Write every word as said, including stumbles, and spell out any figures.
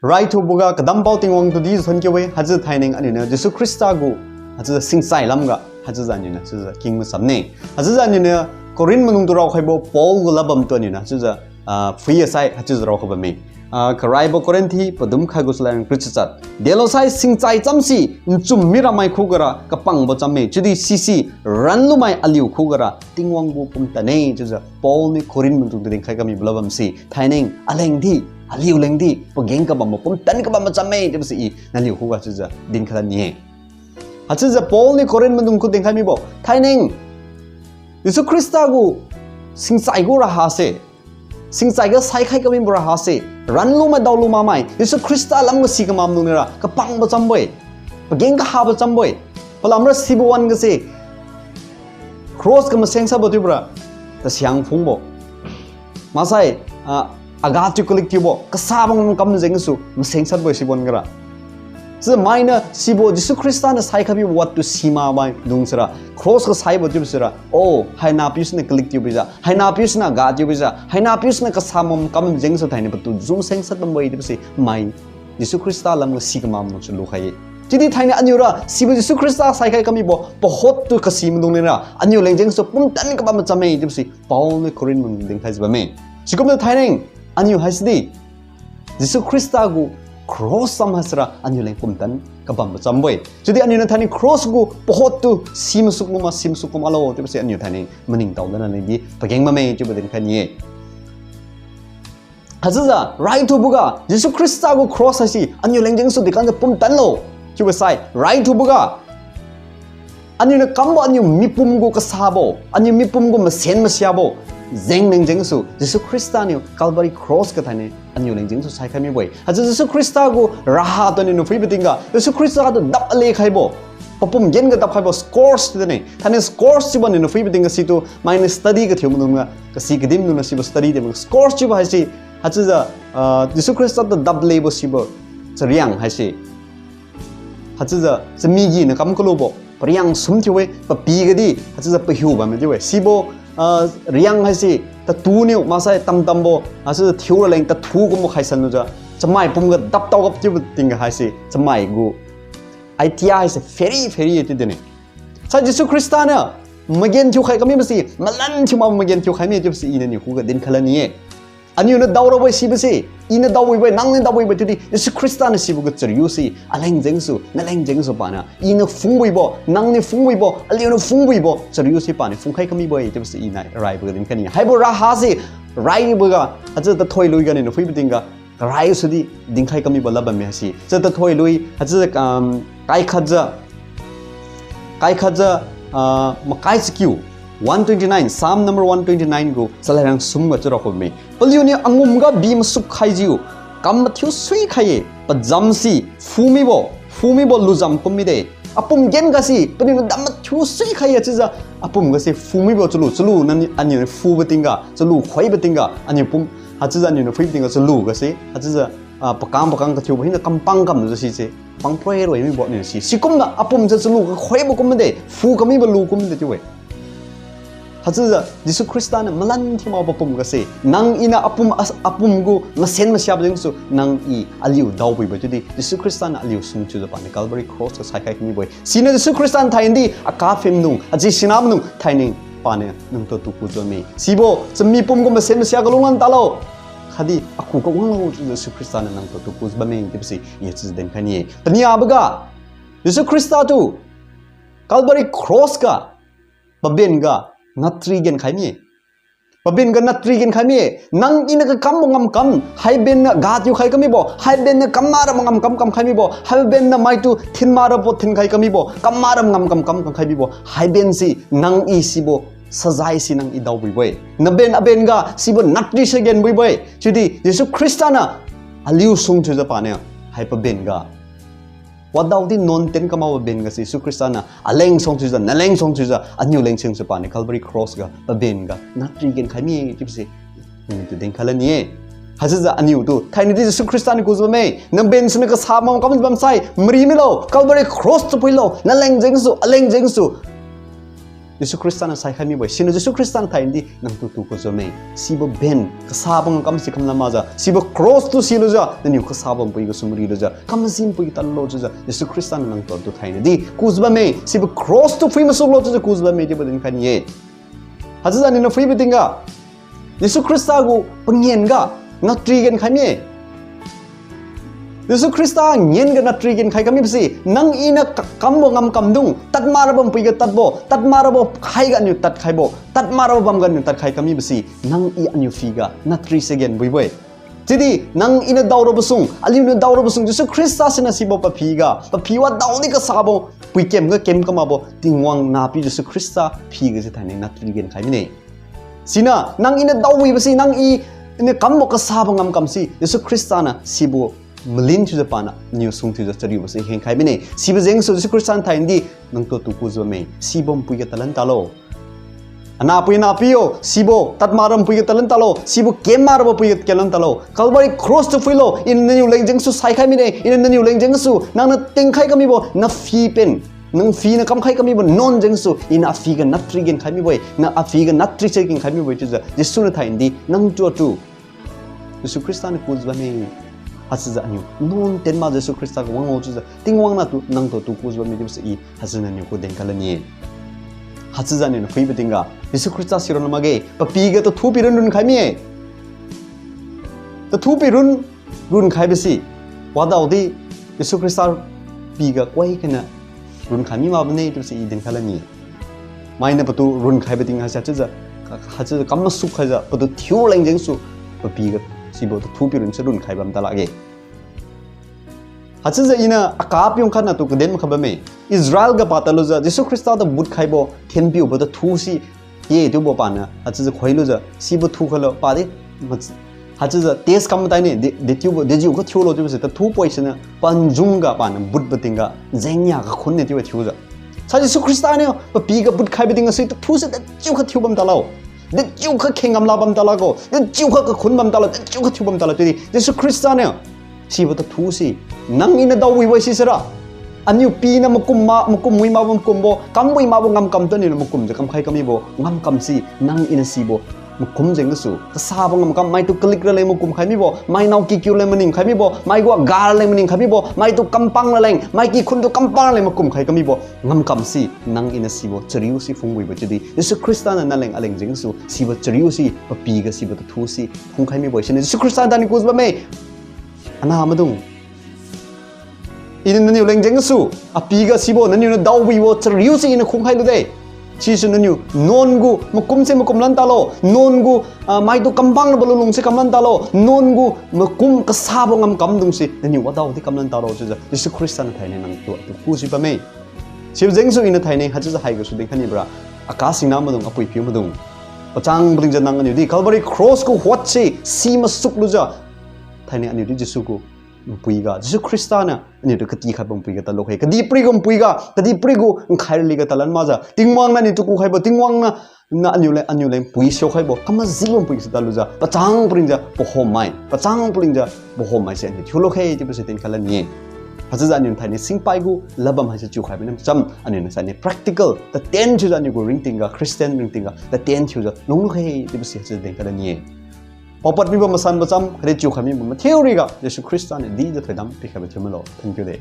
Raithuboga kadampao Tingwang tudi thonkiu-e, haichiujiu thaineng aliuniu Jesu Khrista gu, haichiujiu singchai lamga, haichiujiu aliuniu, haichiujiu king machamne. Haichiujiu aliuniu Corinth maidungtu raokhaibo Paul gu ladbamtu aliuniu, haichiujiu, ah, phui-e sai, haichiujiu raokhai bamme. Ah, karaibo Corinth padum khat gu chalad riang kariu chachat. Delosai singchai chamsi, nchum miramai khugara kapangbo chamme. Chiudi sisi, ranlumai aliu khugara Tingwang gu pumtan-e, chiujiu Paul niu Corinth maidungtu dinkhai kamibo ladbamse. Thaineng, aleng di, aliu leng di, pageng kabambo pumtan kabambo chamme, chiubose i naliu khuga chiujiu dinkhai lani-e. Haichiujiu Paul niu Corinth maidung khu dinkhai mibo. Thaineng, Jesu Khrista gu singchai gu rahase. Singchai ga saikhai kamibo rahase. Ranlumai daolumamai. Jesu Khrista lamga si kamam maidung niura kapangbo chambo-e. Pageng kahabo chambo-e. Palamra sibo wan-gase. Cross ga masengsabo chiubora, tasiang phungbo. Maksai, ah, aga chiu kalik chiubo, kasabo ngamkam jengsu, masengsatbo sibo wan-gara. Chiujiu mainiu sibo Jesu Khrista niu saikhai bibo watu simak maidung sira, cross ga saibo chiubo sira, oh, haina piu siniu kalik chiubo jiu, haina piu siniu aga chiubo jiu, haina piu siniu kasabo ngamkam jengsu thainai patu jum sengsat bambo-e chiubose mai Jesu Khrista lamga si kamam maidung si lukhai-e. Chiudi thainai aniura sibo Jesu Khrista saikhai kamibo pahot tu kasi maidung niura, aniu leng jengsu pumtan kabam machamme chiubose Paul niu Corinth maidung dinkhaijiu bamme. Sikumjiu thainai aniu haisidi Jesu Khrista gu cross cham haisira aniu leng pumtan kabam machambo-e. Chiudi aniuniu thainai cross gu pahot tu si masuk ma, si masuk kumalo chiubose aniu thainai maningtao lana lengdi pageng bamme chiubo dinkhai ni-e. Haichiujiu raithuboga Jesu Khrista gu cross haise aniu leng jengsu dekamjiu pumtanlo chiubo sai raithuboga aniuniu kambo aniu mipum gu kasabo, aniu mipum gu masen masiabo jeng leng jengsu Jesu Khrista niu Calvary cross ga thainai aniu leng jengsu saikhai mibo-e. Haichiu Jesu Khrista gu raha tu aniuniu phuibo tingga Jesu Khrista tu dap ale khaibo, papum gen ga dap khaibo scourge tu dine. Thainai scourge chiubo aniuniu phuibo tingga situ mainiu study kathiu maidung ga, kasi kadim maidung niu sibo study de. Scourge chiubo haise, haichiujiu, ah, Jesu Khrista tu dap lebo sibo chariang haise. Haichiujiu chamiginiu kam kalubo pariang sum thiu-e, papi gadi haichiujiu pahiu bamme chiu-e. Sibo, ah, riang haise tatuniu maksai tamtambo haichiujiu thiu raleng tathu kumbo khaisan lujiu chamai pum ga dap tao gap chiubo tingga haise chamai gu idea haise pheri pheri e chiu dine. Sai Jesu Khrista niu magenthiu khai kamibose malan thiu mak magenthiu khai mi chiubose iniu niu khuga dinkhai lani-e. Aniuniu daorabo-e sibose, iniu daowibo-e, nangniu daowibo-e chiudi Jesu Khrista niu sibo gu chariu se aleng jengsu, naleng jengsu paniu iniu phungwibo, nangniu phungwibo, aliuniu phungwibo chariu se paniu phungkhai kamibo-e chiubose iniu raibo ga dinkhai ni. Haibo raha se raibo ga haichiujiu tathoi lui ganiu phuibo tingga karai sudi dinkhai kamibo lad bamme haise. Chiujiu tathoi lui haichiujiu, um, kaikhatjiu, kaikhatjiu, ah, makai chakiu, one twenty-nine, Psalm number one twenty-nine gu chalad riang sum ga chiu raokhai bamme. Paliuniu angum ga bi masuk khaijiu kam mathiu suikhai-e, pajamse phumibo, phumibo lujam kum mide. Apum gen gase paliuniu dam mathiu suikhai-e chiujiu apum gase phumibo chalu, chalu nani aniuniu phubo tingga, chalu khoibo tingga aniu pum, haichiujiu aniuniu phuibo tingga chalu gase haichiujiu, ah, pakang pakang kathiubo hina kampang kamjiu sise pangproi roi mibo niu si. Sikumga apum se chalu kakhoibo kum mide, phu kamibo lu kum mide chiu-e. Haichiujiu Jesu Khrista niu malan thiu mak papum gase nang iniu apum as-, apum gu masen masiabo jengsu nang i aliu daowibo chiudi Jesu Khrista niu aliu sung thiujiu paniu Calvary cross ga saikhai kamibo-e. Siniu Jesu Khrista niu thainai di akaphi maidung, aji sina maidung thainai paniu nangtu tuku jiu bamme. Sibo chami pum gu masen masia ga lunglan talo, khatdi aku kawanglo chiujiu Jesu Khrista niu nangtu tuku jiu bamme chiubose i chiujiu dinkhai ni-e. Paniaboga Jesu Khrista tu Calvary cross ga paben ga natri genkhai mi-e. Paben ga natri genkhai mi-e. Nang iniu kakambo ngamkam, haiben niu ga thiukhai kamibo, haiben niu kam mara mangamkam kamkhai mibo, haiben niu maitu thin mara bo thinkhai kamibo, kam mara mangamkam kam kamkhai mibo, haiben se nang i sibo sajai se nang i daowibo-e. Naben aben ga sibo natri se genwibo-e. Chiudi Jesu Khrista niu aliu sung thiujiu paniu hai paben ga wadaodi nuan ten kamakbo ben gase Jesu Khrista niu aleng sung thiujiu, naleng sung thiujiu, aniu leng sung thiujiu paniu Calvary cross ga paben ga natri genkhai mi chiubose nangniu tu dinkhai lani-e. Haichiujiu aniu tu thainai di Jesu Khrista niu kujiu bamme, naben siniu kasa makam bamsai mari milo, Calvary cross tu phuilo, naleng jengsu, aleng jengsu Jesu Khrista niu saikhai mibo-e. Siniu Jesu Khrista niu thainai di nangtu tu kujiu bamme. Sibo ben, kasabo ngamkam si kamlam makjiu, sibo cross tu silujiu, nangniu kasabo npui gasu marilujiu, kamajin pui ga tadlo chiujiu, Jesu Khrista niu nangtu tu thainai di kujiu bamme. Sibo cross tu phui masuklo chiujiu kujiu bamme chiubo dinkhai ni-e. Haichiujiu aniu niu phuibo tingga, Jesu Khrista gu pangen ga natri genkhai mi-e. Jesu Khrista ngen ga natri genkhai kamibo si, nang i niu ka-, kambo ngamkamdung, tadmarabo npui ga tadbo, tadmarabo hai ga aniu tadkhaibo, tadmarabo bam ga aniu tadkhai kamibo si, nang i aniu phi ga natri se genbuibo-e. Chiudi nang i niu daorabo sung, aliu niu daorabo sung, Jesu Khrista siniu sibo paphi ga, paphi wadaodi kasabo, pui kem ga kem kamakbo Tingwang Nahpiu Jesu Khrista phi ga si thainai natri genkhai mine. Siniu nang i niu daowibo si, nang i niu kambo kasabo ngamkam si, Jesu Khrista niu sibo malin thiujiu paniu niu sung thiujiu chariubo si khenkhai mine. Sibo jengsu Jesu Khrista niu thainai di nangtu tu kujiu bamme. Sibo npui ga talan talo. Anahpui nahpiu, sibo tadmarabo npui ga talan talo, sibo kemmarabo npui ga talan talo. Calvary cross tu phuilo, iniu naniu leng jengsu saikhai mine, iniu naniu leng jengsu, nangniu tingkhai kamibo naphi pen, nang phi niu kamkhai kamibo nuan jengsu, iniu aphi ga natri genkhai mibo-e, nang aphi ga natri se genkhai mibo-e chiujiu, Jesu niu thainai di nangtu tu Jesu Khrista niu kujiu bamme. Haichiujiu aniu nuan ten ma Jesu Khrista ga wanglo chiujiu, Tingwang natu nangtu tu kujiu bamme chiubo si i haichiujiu aniu gu dinkhai lani-e. Haichiujiu aniu niu phuibo tingga, Jesu Khrista sironna makge, papi ga tathu pirun runkhai mi-e. Tathu pirun runkhaibo si, wadaodi Jesu Khrista pi ga koi khainiu runkhai mi makbo ne chiubo si i dinkhai lani-e. Mainiu patu runkhaibo tingga haichiujiu, haichiujiu kam masuk khaijiu patu thiu leng jengsu, papi ga sibo tathu pirun se runkhai bam talakge. Haichiujiu iniu aka piung khatnatu kaden makha bamme. Israel ga pa tadlujiu Jesu Khrista tu but khaibo thenpiubo tathu si ye chiubo paniu haichiujiu khoilujiu sibo thukhailo padi, haichiujiu test kam matai ne, de, dechiubo, dejiukha thiulo chiubo si tathu poi siniu panjung ga paniu butbo tingga jengnia kakhun ne chiubo thiujiu. Sai Jesu Khrista niu papi ga but khaibo tingga si tathu si dechiukha thiu bam talo. Dechiukha kheng ngamla bam talakgo, dechiukha kakhun bam talo, dechiukha thiu bam talo chiudi Jesu Khrista niu sibo tathu si, nang iniu daowibo sisira, aniu piniu makum ma, makum wi makbo makumbo, kam wi makbo ngamkam tu aniu makumjiu kamkhai kamibo ngamkam si, nang iniu sibo makum jeng gasu, kasabo ngamkam, maitu kalik raleng makum khai mibo, mainiu kikiu leng maning khai mibo, maigu aga raleng maning khai mibo, maitu kampang raleng, mai kikhun tu kampang raleng makum khai kamibo ngamkam si, nang iniu sibo chariu si phungwibo chiudi Jesu Khrista niu naleng aleng jeng gasu sibo chariu si, papi ga sibo tathu si phungkhai mibo siniu Jesu Khrista thainai kujiu bamme. Anah maidung, iniu naniu leng jeng gasu, api ga sibo naniu niu daowibo chariu si iniu khungkhai lude. Sisu naniu nuan gu makum se makum lan talo, nuan gu, ah, maitu kampang rabo lunlung se kamlan talo, nuan gu makum kasabo ngamkamdung si naniu wadaodi kamlan talo chiujiu Jesu Khrista niu thainai nangtu atu kujiu bamme. Sibo jengsu iniu thainai haichiujiu haigasu dinkhai nibora, aka singna maidung, apui piu maidung, pachang palingjiu nang aniu di Calvary cross gu hot se si masuk lujiu, thainai aniu di Jesu gu npui ga, Jesu Khrista niu aniu tu katikhaibo npui ga tadlu khe, kadihpiri gu npui ga, kadihpiri gu nkhai rali ga tadlan makjiu, Tingwang niu aniu tu kukhaibo, Tingwang niu, niu aniu leng, aniu leng pui siukhaibo, kamajibo npui ga si tadlujiu, pachang palingjiu pahommai, pachang palingjiu pahommai se aniu thiulu khe chiubo si dinkhai lani-e. Haichiujiu aniu thainai singpai gu ladbam haise chiukhai bamniu cham, aniu niu thainai practical tatien thiujiu aniu gu ringting ga, Christian ringting ga tatien thiujiu lunglu khe chiubo si haichiujiu dinkhai lani-e. Paopad mibo masan pacham khatdi chiukhai mibo mathiu riga Jesu Khrista niu dijiu thoidam pikhaibo thiu milo. Thank you de.